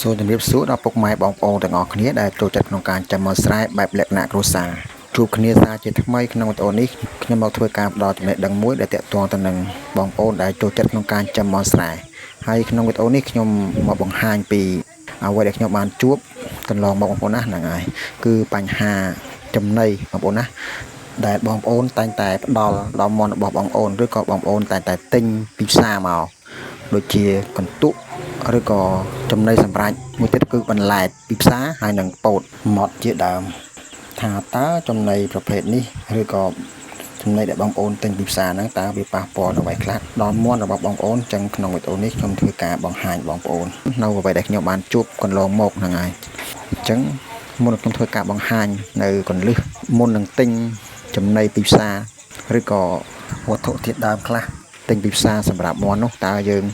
សូមជម្រាបសួរដល់ពុកម៉ែបងប្អូនទាំងអស់គ្នាដែលចូលចិត្តក្នុងការចាំមើលស្រែបែបលក្ខណៈគ្រួសារជួបគ្នាសាជាថ្មីក្នុងវីដេអូនេះខ្ញុំមកធ្វើការផ្ដល់ចំណេះដឹងមួយដែលទាក់ទងទៅនឹងបងប្អូនដែលចូលចិត្តក្នុងការចាំមើលស្រែហើយក្នុងវីដេអូនេះខ្ញុំមកបង្ហាញពីអ្វីដែលខ្ញុំបានជួបកន្លងមកបងប្អូនណាហ្នឹងហើយគឺបញ្ហាចំណីបងប្អូនណាដែលបងប្អូនតែងតែផ្ដល់ដល់មន្តរបស់បងប្អូនឬក៏បងប្អូនតែងតែទិញពីផ្សារមកដូចជាកន្ទុក ឬក៏ចំណីសម្រាប់មួយទៀតគឺបន្លែពីផ្សារហើយនិងពោតម៉ត់ជាដើមថាតើចំណីប្រភេទនេះឬក៏ចំណីដែលបងប្អូនទិញពីផ្សារហ្នឹងតើវាប៉ះពាល់អ្វីខ្លះដល់មាន់របស់បងប្អូនចឹងក្នុងវីដេអូនេះខ្ញុំធ្វើការបង្ហាញបងប្អូននៅអ្វីដែលខ្ញុំបានជួបកន្លងមកហ្នឹងហើយអញ្ចឹងមុននឹងខ្ញុំធ្វើការបង្ហាញនៅកន្លឹះមុននឹងទិញចំណីពីផ្សារឬក៏វត្ថុធាតុដើមខ្លះទិញពីផ្សារសម្រាប់មាន់នោះតើយើង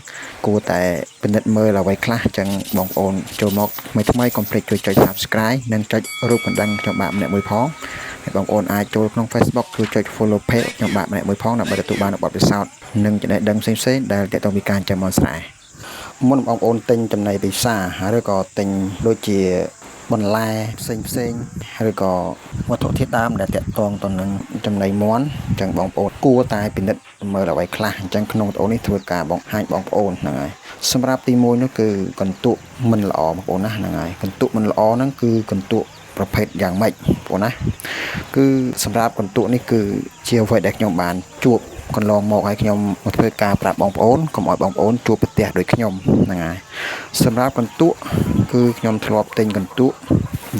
គួរតែពិនិត្យមើលអ្វីខ្លះអញ្ចឹងបងប្អូនចូលមកថ្មីថ្មីកុំភ្លេចជួយចុច Subscribe និងចុចរូបកណ្ដឹងខ្ញុំបាទម្នាក់មួយផងហើយបងប្អូនអាចចូលក្នុង Facebook ជួយចុច Follow Page ខ្ញុំបាទម្នាក់មួយផងដើម្បីទទួលបានបទពិសោធន៍និងចំណេះដឹងផ្សេងៗដែលទាក់ទងពីការចិញ្ចឹមមាន់ស្រែមុនបងប្អូនទិញចំណីពីផ្សារឬក៏ទិញដូចជាបន្លែផ្សេងផ្សេងឬក៏វត្ថុធាតុដើមដែលទាក់ទងទៅនឹងចំណីមាន់អញ្ចឹងបងប្អូនគួរតែពិនិត្យមើលអ្វីខ្លះអញ្ចឹងក្នុងវីដេអូនេះធ្វើការបង្ហាញបងប្អូនហ្នឹងហើយសម្រាប់ទី1នោះគឺកន្ទក់មិនល្អបងប្អូនណាហ្នឹងហើយកន្ទក់មិនល្អហ្នឹងគឺកន្ទក់ប្រភេទយ៉ាងម៉េចបងប្អូនណាគឺសម្រាប់កន្ទក់នេះគឺជាអ្វីដែលខ្ញុំបានជួបកន្លងមកឲ្យខ្ញុំមកធ្វើការប្រាប់បងប្អូនកុំឲ្យបងប្អូនជួបប្រទះដូចខ្ញុំហ្នឹងហើយសម្រាប់កន្ទក់គឺខ្ញុំធ្លាប់ទិញកន្ទក់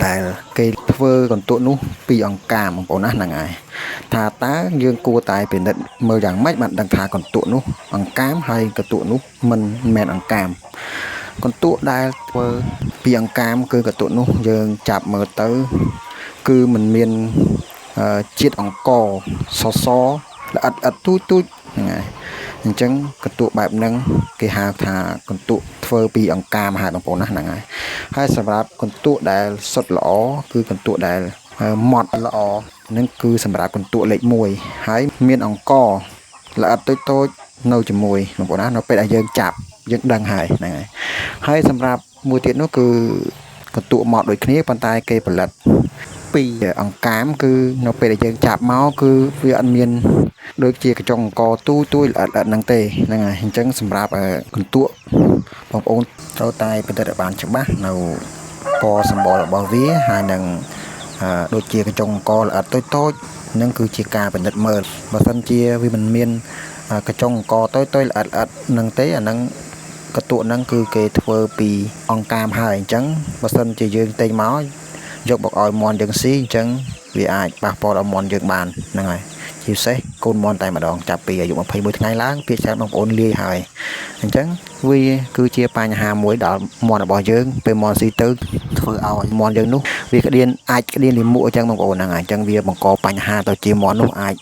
ដែលគេធ្វើកន្ទក់នោះពីអង្កាមបងប្អូនណាហ្នឹងហើយថាតើយើងគួរតែពិនិត្យមើលយ៉ាងម៉េចបានដឹងថាកន្ទក់នោះអង្កាមហើយកន្ទក់នោះមិនមែនអង្កាមកន្ទក់ដែលធ្វើពីអង្កាមគឺកន្ទក់នោះយើងចាប់មើលទៅគឺมันមានជាតិអង្ករសសល្អិតល្អិតទូចទូចហ្នឹងហើយអញ្ចឹងកន្ទក់បែបហ្នឹងគេហៅថាកន្ទក់ធ្វើពីអង្កាមហើយបងប្អូនណាហ្នឹងហើយហើយសម្រាប់កន្ទក់ដែលសុទ្ធល្អគឺកន្ទក់ដែលម៉ត់ល្អហ្នឹងគឺសម្រាប់កន្ទក់លេខ1ហើយមានអង្ករល្អិតតូចតូចនៅជាមួយបងប្អូនណានៅពេលដែលយើងចាប់យើងដឹងហើយហ្នឹងហើយហើយសម្រាប់មួយទៀតនោះគឺកន្ទក់ម៉ត់ដូចគ្នាប៉ុន្តែគេផលិតពីអង្កាមគឺនៅពេលដែលយើងចាប់មកគឺវាអត់មានដូចជាកញ្ចុងអង្គទូទួយល្អិតល្អិតហ្នឹងទេហ្នឹងហើយអញ្ចឹងសម្រាប់កន្ទក់បងប្អូនត្រូវតែពិនិត្យឲ្យបានច្បាស់នៅពណ៌សម្បុររបស់វាហើយនឹងដូចជាកញ្ចុងអង្គល្អិតតូចតូចហ្នឹងគឺជាការពិនិត្យមើលបើសិនជាវាមិនមានកញ្ចុងអង្គតូចតូចល្អិតល្អិតហ្នឹងទេអាហ្នឹងកន្ទក់ហ្នឹងគឺគេធ្វើពីអង្កាមហើយអញ្ចឹងបើសិនជាយើងទិញមកយកមកឲ្យមាន់យើងស៊ីអញ្ចឹងវាអាចប៉ះពាល់ដល់មាន់យើងបានហ្នឹងហើយជាពិសេសកូនមាន់តែម្ដងចាប់ពីអាយុ21ថ្ងៃឡើងភាគច្រើនបងប្អូនលាយហើយអញ្ចឹងវាគឺជាបញ្ហាមួយដល់មាន់របស់យើងពេលមាន់ស៊ីទៅធ្វើឲ្យមាន់យើងនោះវាក្តៀនអាចក្តៀនលាមកអញ្ចឹងបងប្អូនហ្នឹងហើយអញ្ចឹងវាបង្កបញ្ហាទៅជាមាន់នោះអាច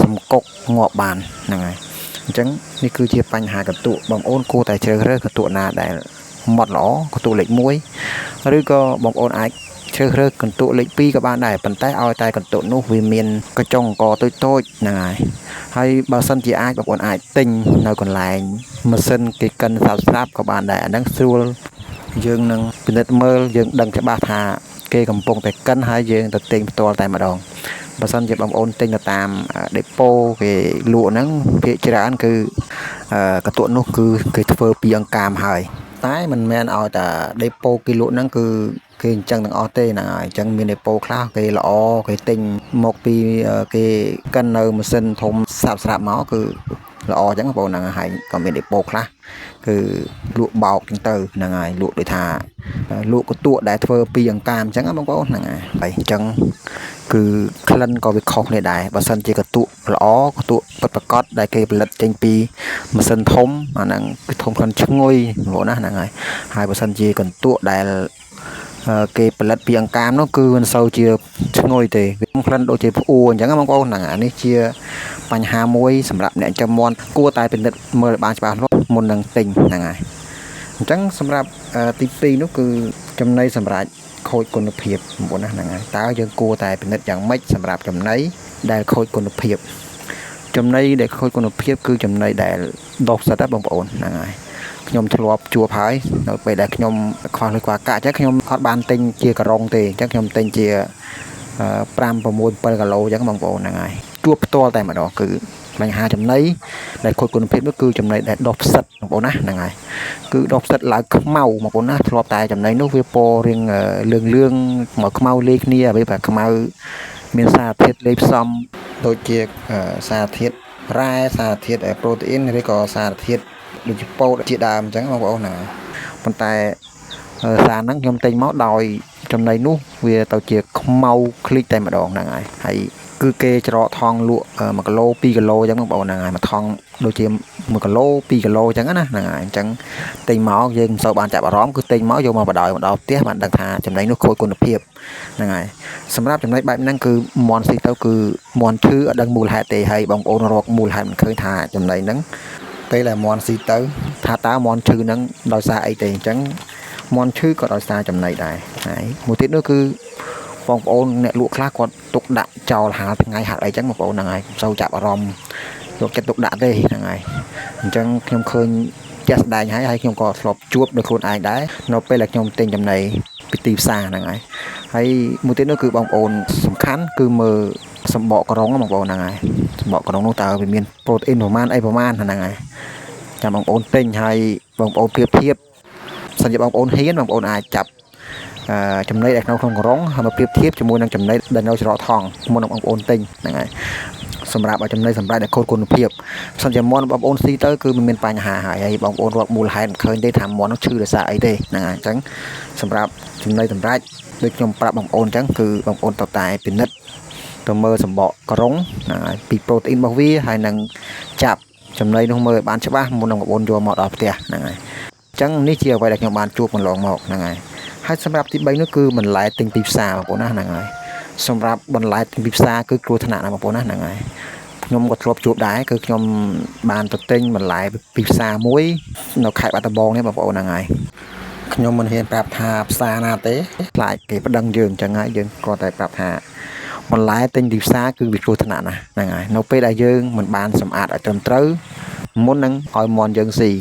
សំកុកងាប់បានហ្នឹងហើយអញ្ចឹងនេះគឺជាបញ្ហាកន្ទក់បងប្អូនគួរតែជ្រើសរើសកន្ទក់ណាដែលម៉ត់ល្អកន្ទក់លេខ1ឬក៏បងប្អូនអាចជ្រើសរើសកន្ទក់លេខ2ក៏បានដែរប៉ុន្តែឲ្យតែកន្ទក់នោះវាមានកញ្ចុងអង្គតូចតូចហ្នឹងហើយហើយបើសិនជាអាចបងប្អូនអាចទិញនៅកន្លែងម៉ាស៊ីនគេកិនស្រាប់ស្រាប់ក៏បានដែរអាហ្នឹងស្រួលយើងនឹងពិនិត្យមើលយើងដឹងច្បាស់ថាគេកំពុងតែកិនហើយយើងទៅទិញផ្ទាល់តែម្ដងបើសិនជាបងប្អូនទិញទៅតាមដេប៉ូគេលក់ហ្នឹងភាគច្រើនគឺកន្ទក់នោះគឺគេធ្វើពីអង្កាមហើយតែមិនមែនឲ្យតែដេប៉ូគេលក់ហ្នឹងគឺគេអញ្ចឹងទាំងអស់ទេហ្នឹងហើយអញ្ចឹងមានដេប៉ូខ្លះគេល្អគេទិញមកពីគេកិននៅម៉ាស៊ីនធំស្រាប់ស្រាប់មកគឺល្អអញ្ចឹងបងប្អូនហ្នឹងហើយក៏មានដេប៉ូខ្លះគឺលក់បោកអញ្ចឹងទៅហ្នឹងហើយលក់ដូចថាលក់កន្ទក់ដែលធ្វើពីអង្កាមអញ្ចឹងបងប្អូនហ្នឹងហើយអញ្ចឹងគឺក្លិនក៏វាខុសគ្នាដែរបើសិនជាកន្ទក់ល្អកន្ទក់ពិតប្រាកដដែលគេផលិតចេញពីម៉ាស៊ីនធំអាហ្នឹងគឺធំក្លិនឈ្ងុយបងប្អូនណាហ្នឹងហើយហើយបើសិនជាកន្ទក់ដែលគេផលិតពីអង្កាមនោះគឺមិនសូវជាឈ្ងុយទេវាក្លិនដូចជាផ្អួរអញ្ចឹងបងប្អូនហ្នឹងអានេះជាបញ្ហាមួយសម្រាប់អ្នកចិញ្ចឹមមាន់គួរតែពិនិត្យមើលឲ្យបានច្បាស់លាស់មុននឹងទិញហ្នឹងហើយអញ្ចឹងសម្រាប់ទី2នោះគឺចំណីសម្រាប់ខូចគុណភាពបងប្អូនណាហ្នឹងហើយតើយើងគួរតែពិនិត្យយ៉ាងម៉េចសម្រាប់ចំណីដែលខូចគុណភាពចំណីដែលខូចគុណភាពគឺចំណីដែលដុសសិតបងប្អូនហ្នឹងហើយ ខ្ញុំធ្លាប់ជួបហើយនៅពេលដែលខ្ញុំខ្វះលុយខ្វះកាក់អញ្ចឹងខ្ញុំអត់បានទិញជាក្រុងទេអញ្ចឹងខ្ញុំទិញជា5 6 7គីឡូអញ្ចឹងបងប្អូនហ្នឹងហើយជួបផ្ទាល់តែម្ដងគឺបញ្ហាចំណីដែលខូចគុណភាពនោះគឺចំណីដែលដុះផ្សិតបងប្អូនណាហ្នឹងហើយគឺដុះផ្សិតឡើងខ្មៅបងប្អូនណាធ្លាប់តែចំណីនោះវាពណ៌រាងលឿងលឿងមកខ្មៅលាយគ្នាវាបែបខ្មៅមានសារធាតុលាយផ្សំដូចជាសារធាតុរ៉ែសារធាតុប្រូតេអ៊ីនឬក៏សារធាតុដូចជាពោតជាដើមអញ្ចឹងបងប្អូនណាប៉ុន្តែសារហ្នឹងខ្ញុំទិញមកដោយចំណីនោះវាទៅជាខ្មៅឃ្លីកតែម្ដងហ្នឹងហើយហើយគឺគេច្រកថងលក់1គីឡូ2គីឡូអញ្ចឹងបងប្អូនហ្នឹងហើយមួយថងដូចជា1គីឡូ2គីឡូអញ្ចឹងណាហ្នឹងហើយអញ្ចឹងទិញមកយើងមិនសូវបានចាប់អារម្មណ៍គឺទិញមកយកមកបដ ாய் មកដល់ផ្ទះបានដឹងថាចំណីនោះខូចគុណភាពហ្នឹងហើយសម្រាប់ចំណីបែបហ្នឹងគឺមន់ស៊ីទៅគឺមន់ឈឺអត់ដឹងមូលហេតុទេហើយបងប្អូនរកមូលហេតុមិនឃើញថាចំណីហ្នឹងពេលដែលមន់ស៊ីទៅថាតើមន់ឈឺហ្នឹងដោយសារអីទេអញ្ចឹងមន់ឈឺក៏ដោយសារចំណីដែរហើយមួយទៀតនោះគឺបងប្អូនអ្នកលក់ខ្លះគាត់ទុកដាក់ចោលហាលថ្ងៃហាត់អីចឹងបងប្អូនហ្នឹងហើយមិនសូវចាប់អារម្មណ៍យកចិត្តទុកដាក់ទេហ្នឹងហើយអញ្ចឹងខ្ញុំឃើញជាក់ស្ដែងហើយហើយខ្ញុំក៏ធ្លាប់ជួបដោយខ្លួនឯងដែរនៅពេលដែលខ្ញុំទិញចំណីពីទីផ្សារហ្នឹងហើយហើយមួយទៀតនោះគឺបងប្អូនសំខាន់គឺមើលសម្បកក្រុងបងប្អូនហ្នឹងហើយសម្បកក្រុងនោះតើវាមានប្រូតេអ៊ីនប្រមាណអីប្រមាណហ្នឹងហើយចាំបងប្អូនទិញហើយបងប្អូនប្រៀបធៀបសិនជាបងប្អូនហ៊ានបងប្អូនអាចចាប់ចំណីដែលក្នុងក្រុងហើយមកប្រៀបធៀបជាមួយនឹងចំណីដែលនៅច្រកថងមុននឹងបងប្អូនទិញហ្នឹងហើយសម្រាប់ឲ្យចំណីសម្រាប់ដែលខូចគុណភាពសិនជាមន់បងប្អូនស៊ីទៅគឺមិនមានបញ្ហាហើយហើយបងប្អូនរកមូលហេតុមិនឃើញទេថាមន់នោះឈឺដោយសារអីទេហ្នឹងហើយអញ្ចឹងសម្រាប់ចំណីសម្រាប់ដូចខ្ញុំប្រាប់បងប្អូនអញ្ចឹងគឺបងប្អូនតតែពិនិត្យទៅមើលសម្បកក្រុងហ្នឹងហើយពីប្រូតេអ៊ីនរបស់វាហើយនឹងចាប់ចំណីនោះមើលឲ្យបានច្បាស់មុននឹងបងប្អូនយកមកដល់ផ្ទះហ្នឹងហើយអញ្ចឹងនេះជាអ្វីដែលខ្ញុំបានជួបកន្លងមកហ្នឹងហើយហើយសម្រាប់ទី3នោះគឺបន្លែទិញពីផ្សារបងប្អូនណាហ្នឹងហើយសម្រាប់បន្លែទិញពីផ្សារគឺគ្រោះថ្នាក់ណាស់បងប្អូនណាហ្នឹងហើយខ្ញុំក៏ធ្លាប់ជួបដែរគឺខ្ញុំបានទៅទិញបន្លែពីផ្សារមួយនៅខេត្តបាត់ដំបងនេះបងប្អូនហ្នឹងហើយខ្ញុំមិនហ៊ានប្រាប់ថាផ្សារណាទេខ្លាចគេប្តឹងយើងអញ្ចឹងហើយយើងគ្រាន់តែប្រាប់ថាបន្លែទិញពីផ្សារគឺវាគ្រោះថ្នាក់ណាស់ហ្នឹងហើយនៅពេលដែលយើងមិនបានសម្អាតឲ្យត្រឹមត្រូវមុននឹងឲ្យមន់យើងស៊ី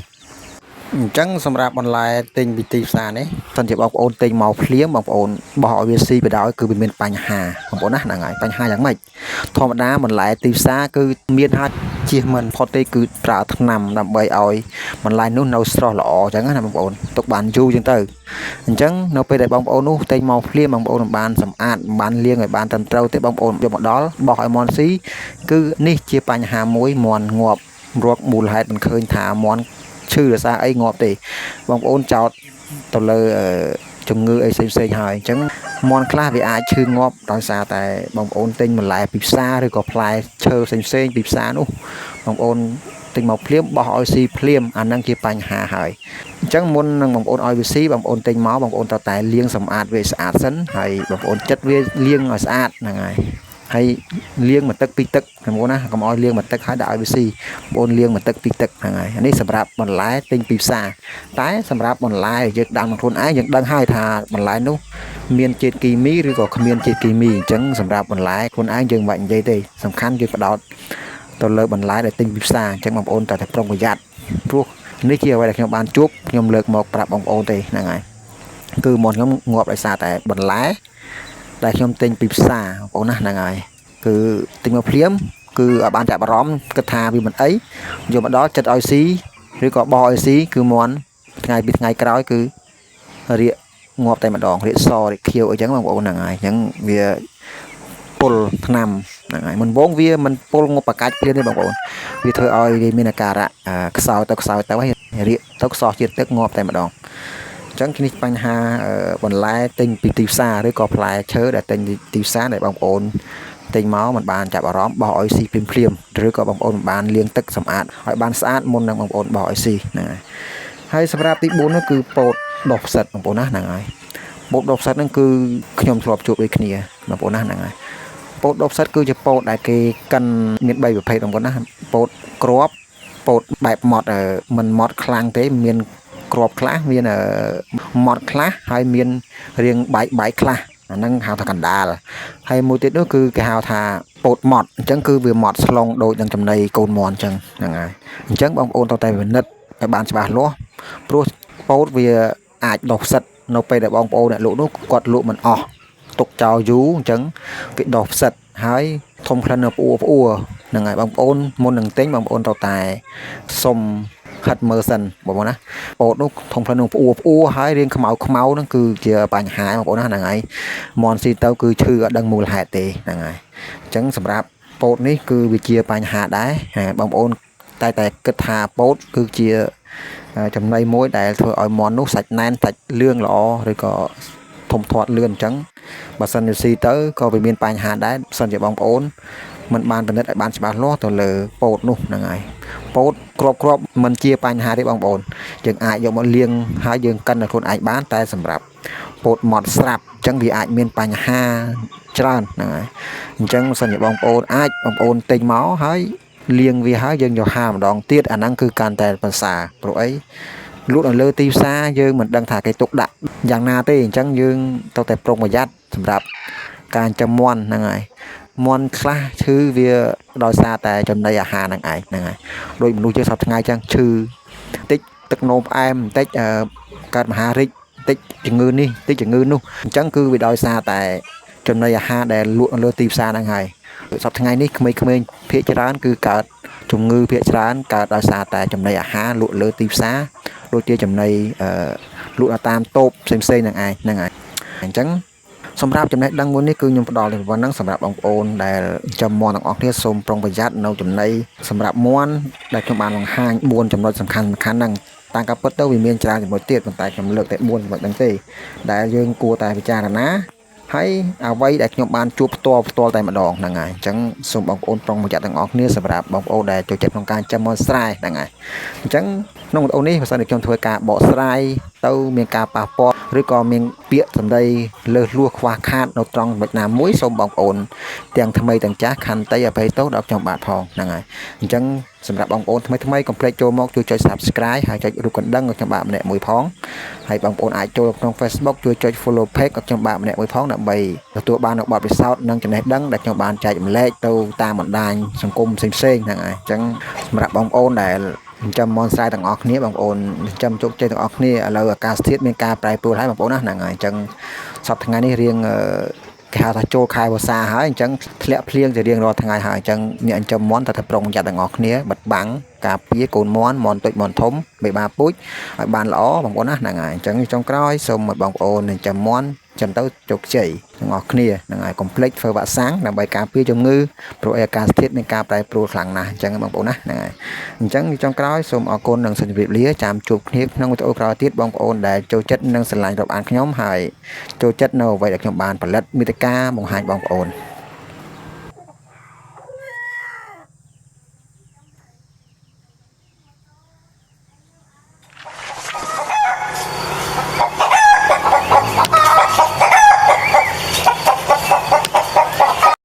អញ្ចឹងសម្រាប់បន្លែទិញពីទីផ្សារនេះសិនជាបងប្អូនទិញមកភ្លាមបងប្អូនបោះឲ្យវាស៊ីបដ ாய் គឺវាមានបញ្ហាបងប្អូនណាហ្នឹងហើយបញ្ហាយ៉ាងម៉េចធម្មតាបន្លែទីផ្សារគឺមានហាត់ជៀសមិនផុតទេគឺប្រើថ្នាំដើម្បីឲ្យបន្លែនោះនៅស្រស់ល្អអញ្ចឹងណាបងប្អូនទុកបានយូរអញ្ចឹងទៅអញ្ចឹងនៅពេលដែលបងប្អូននោះទិញមកភ្លាមបងប្អូនមិនបានសម្អាតមិនបានលាងឲ្យបានត្រឹមត្រូវទេបងប្អូនយកមកដល់បោះឲ្យមាន់ស៊ីគឺនេះជាបញ្ហាមួយមាន់ងាប់រកមូលហេតុមិនឃើញថាមាន់ឈឺដោយសារអីងាប់ទេបងប្អូនចោតទៅលើជំងឺអីផ្សេងផ្សេងហើយអញ្ចឹងមាន់ខ្លះវាអាចឈឺងាប់ដោយសារតែបងប្អូនទិញបន្លែពីផ្សារឬក៏ផ្លែឈើផ្សេងផ្សេងពីផ្សារនោះបងប្អូនទិញមកភ្លាមបោះឲ្យស៊ីភ្លាមអាហ្នឹងជាបញ្ហាហើយអញ្ចឹងមុននឹងបងប្អូនឲ្យវាស៊ីបងប្អូនទិញមកបងប្អូនត្រូវតែលាងសម្អាតវាឲ្យស្អាតសិនហើយបងប្អូនចិត្តវាលាងឲ្យស្អាតហ្នឹងហើយហើយលាងមួយទឹកពីរទឹកបងប្អូនណាកុំឲ្យលាងមួយទឹកហើយដាក់ឲ្យវាស៊ីបងប្អូនលាងមួយទឹកពីរទឹកហ្នឹងហើយនេះសម្រាប់បន្លែទិញពីផ្សារតែសម្រាប់បន្លែយើងដាំខ្លួនឯងយើងដឹងហើយថាបន្លែនោះមានជាតិគីមីឬក៏គ្មានជាតិគីមីអញ្ចឹងសម្រាប់បន្លែខ្លួនឯងយើងមិនបាច់និយាយទេសំខាន់យើងផ្ដោតទៅលើបន្លែដែលទិញពីផ្សារអញ្ចឹងបងប្អូនត្រូវតែប្រុងប្រយ័ត្នព្រោះនេះជាអ្វីដែលខ្ញុំបានជួបខ្ញុំលើកមកប្រាប់បងប្អូនទេហ្នឹងហើយគឺមាន់ខ្ញុំងាប់ដោយសារតែបន្លែដែលខ្ញុំទិញពីផ្សារបងប្អូនណាហ្នឹងហើយគឺទិញមកភ្លាមគឺឲ្យបានចាប់អារម្មណ៍គិតថាវាមិនអីយកមកដល់ចិត្តឲ្យស៊ីឬក៏បោះឲ្យស៊ីគឺមាន់ថ្ងៃពីថ្ងៃក្រោយគឺរាកងាប់តែម្ដងរាកសរាកខៀវអីចឹងបងប្អូនហ្នឹងហើយអញ្ចឹងវាពុលថ្នាំហ្នឹងហើយមិនវងវាមិនពុលងប់បកាច់ភ្លាមទេបងប្អូនវាធ្វើឲ្យវាមានអាការៈខ្សោយទៅខ្សោយទៅហើយរាកទៅខ្សោះជាតិទឹកងាប់តែម្ដងអញ្ចឹងនេះបញ្ហាបន្លែទិញពីទីផ្សារឬក៏ផ្លែឈើដែលទិញទីផ្សារដែលបងប្អូនទិញមកមិនបានចាប់អារម្មណ៍បោះឲ្យស៊ីភ្លាមភ្លាមឬក៏បងប្អូនមិនបានលាងទឹកសម្អាតឲ្យបានស្អាតមុននឹងបងប្អូនបោះឲ្យស៊ីហ្នឹងហើយហើយសម្រាប់ទី4នោះគឺពោតដុះផ្សិតបងប្អូនណាហ្នឹងហើយពោតដុះផ្សិតហ្នឹងគឺខ្ញុំធ្លាប់ជួបដូចគ្នាបងប្អូនណាហ្នឹងហើយពោតដុះផ្សិតគឺជាពោតដែលគេកិនមាន3ប្រភេទបងប្អូនណាពោតគ្រាប់ពោតបែបម៉ត់មិនម៉ត់ខ្លាំងទេមានគ្រាប់ខ្លះមានម៉ត់ខ្លះហើយមានរាងបែកបែកខ្លះអាហ្នឹងហៅថាកណ្ដាលហើយមួយទៀតនោះគឺគេហៅថាពោតម៉ត់អញ្ចឹងគឺវាម៉ត់ស្លងដូចនឹងចំណីកូនមាន់អញ្ចឹងហ្នឹងហើយអញ្ចឹងបងប្អូនត្រូវតែពិនិត្យឲ្យបានច្បាស់លាស់ ព្រោះពោតវាអាចដុះផ្សិតនៅពេលដែលបងប្អូនអ្នកលក់នោះគាត់លក់មិនអស់ទុកចោលយូរអញ្ចឹងវាដុះផ្សិតហើយធំក្លិននៅផ្អួរផ្អួរហ្នឹងហើយបងប្អូនមុននឹងទិញបងប្អូនត្រូវតែសុំហិតមើលសិនបងប្អូនណាពោតនោះធំក្លិននឹងផ្អួរផ្អួរហើយរៀងខ្មៅខ្មៅហ្នឹងគឺជាបញ្ហាបងប្អូនណាហ្នឹងហើយមន់ស៊ីទៅគឺឈឺអត់ដឹងមូលហេតុទេហ្នឹងហើយអញ្ចឹងសម្រាប់ពោតនេះគឺវាជាបញ្ហាដែរបងប្អូនតែតែគិតថាពោតគឺជាចំណីមួយដែលធ្វើឲ្យមន់នោះសាច់ណែនសាច់លឿងល្អឬក៏ធំធាត់លឿនអញ្ចឹងបើសិនជាស៊ីទៅក៏វាមានបញ្ហាដែរបើសិនជាបងប្អូនមិនបានពិនិត្យឲ្យបានច្បាស់លាស់ទៅលើពោតនោះហ្នឹងហើយពោតក្របក្របមិនជាបញ្ហាទេបងប្អូនយើងអាចយកមកលាងហើយយើងកិនឲ្យខ្លួនឯងបានតែសម្រាប់ពោតម៉ត់ស្រាប់អញ្ចឹងវាអាចមានបញ្ហាច្រើនហ្នឹងហើយអញ្ចឹងបើសិនជាបងប្អូនអាចបងប្អូនទិញមកហើយលាងវាហើយយើងយកហាម្ដងទៀតអាហ្នឹងគឺកាន់តែប្រសើរព្រោះអីលក់នៅលើទីផ្សារយើងមិនដឹងថាគេទុកដាក់យ៉ាងណាទេអញ្ចឹងយើងត្រូវតែប្រុងប្រយ័ត្នសម្រាប់ការចិញ្ចឹមមាន់ហ្នឹងហើយមាន់ខ្លះឈឺវាដោយសារតែចំណីអាហារហ្នឹងឯងហ្នឹងហើយដូចមនុស្សយើងសប្តាហ៍ថ្ងៃអញ្ចឹងឈឺតិចទឹកនោមផ្អែមបន្តិចកើតមហារីកតិចជំងឺនេះតិចជំងឺនោះអញ្ចឹងគឺវាដោយសារតែចំណីអាហារដែលលក់នៅលើទីផ្សារហ្នឹងហើយសប្តាហ៍ថ្ងៃនេះក្មេងៗភាគច្រើនគឺកើតជំងឺភាគច្រើនកើតដោយសារតែចំណីអាហារលក់លើទីផ្សារដូចជាចំណីលក់តាមតូបផ្សេងៗហ្នឹងឯងហ្នឹងហើយអញ្ចឹងសម្រាប់ចំណេះដឹងមួយនេះគឺខ្ញុំផ្ដល់តែប៉ុណ្្នឹងសម្រាប់បងប្អូនដែលចិញ្ចឹមមាន់ទាំងអស់គ្នាសូមប្រុងប្រយ័ត្ននៅចំណីសម្រាប់មាន់ដែលខ្ញុំបានបង្ហាញ4ចំណុចសំខាន់សំខាន់ហ្នឹងតាមការពិតទៅវាមានច្រើនចំណុចទៀតប៉ុន្តែខ្ញុំលើកតែ4ចំណុចហ្នឹងទេដែលយើងគួរតែពិចារណាហើយអ្វីដែលខ្ញុំបានជួបផ្ទាល់ផ្ទាល់តែម្ដងហ្នឹងហើយអញ្ចឹងសូមបងប្អូនប្រុងប្រយ័ត្នទាំងអស់គ្នាសម្រាប់បងប្អូនដែលចូលចិត្តក្នុងការចិញ្ចឹមមាន់ស្រែហ្នឹងហើយអញ្ចឹងក្នុងវីដេអូនេះបើសិនជាខ្ញុំធ្វើការបកស្រាយទៅមានការប៉ះពាល់ឬក៏មានពាក្យសម្ដីលើសលួសខ្វះខាតនៅត្រង់ចំណុចណាមួយសូមបងប្អូនទាំងថ្មីទាំងចាស់ខន្តីអភ័យទោសដល់ខ្ញុំបាទផងហ្នឹងហើយអញ្ចឹងសម្រាប់បងប្អូនថ្មីថ្មីកុំភ្លេចចូលមកជួយចុច Subscribe ហើយចុចរូបកណ្ដឹងឲ្យខ្ញុំបាទម្នាក់មួយផងហើយបងប្អូនអាចចូលក្នុង Facebook ជួយចុច Follow Page ឲ្យខ្ញុំបាទម្នាក់មួយផងដើម្បីទទួលបាននូវបទពិសោធន៍និងចំណេះដឹងដែលខ្ញុំបានចែករំលែកទៅតាមបណ្ដាញសង្គមផ្សេងៗហ្នឹងហើយអញ្ចឹងសម្រាប់បងប្អូនដែលចិញ្ចឹមមាន់ស្រែទាំងអស់គ្នាបងប្អូនចិញ្ចឹមជោគជ័យទាំងអស់គ្នាឥឡូវអាកាសធាតុមានការប្រែប្រួលហើយបងប្អូនណាហ្នឹងហើយអញ្ចឹងសប្តាហ៍ថ្ងៃនេះរៀងគេហៅថាចូលខែវស្សាហើយអញ្ចឹងធ្លាក់ភ្លៀងជារៀងរាល់ថ្ងៃហើយអញ្ចឹងអ្នកចិញ្ចឹមមាន់ត្រូវតែប្រុងប្រយ័ត្នទាំងអស់គ្នាបិទបាំងការពារកូនមាន់មាន់តូចមាន់ធំមេបាពូជឲ្យបានល្អបងប្អូនណាហ្នឹងហើយអញ្ចឹងចុងក្រោយសូមឲ្យបងប្អូនចិញ្ចឹមមាន់ចឹងទៅជោគជ័យទាំងអស់គ្នាហ្នឹងហើយកុំភ្លេចធ្វើវ៉ាក់សាំងដើម្បីការពារជំងឺព្រោះឯអាកាសធាតុមានការប្រែប្រួលខ្លាំងណាស់អញ្ចឹងបងប្អូនណាហ្នឹងហើយអញ្ចឹងចុងក្រោយសូមអរគុណនិងសូមជម្រាបលាចាំជួបគ្នាក្នុងវីដេអូក្រោយទៀតបងប្អូនដែលចូលចិត្តនិងស្រឡាញ់រាប់អានខ្ញុំហើយចូលចិត្តនៅអ្វីដែលខ្ញុំបានផលិតមាតិកាបង្ហាញបងប្អូន។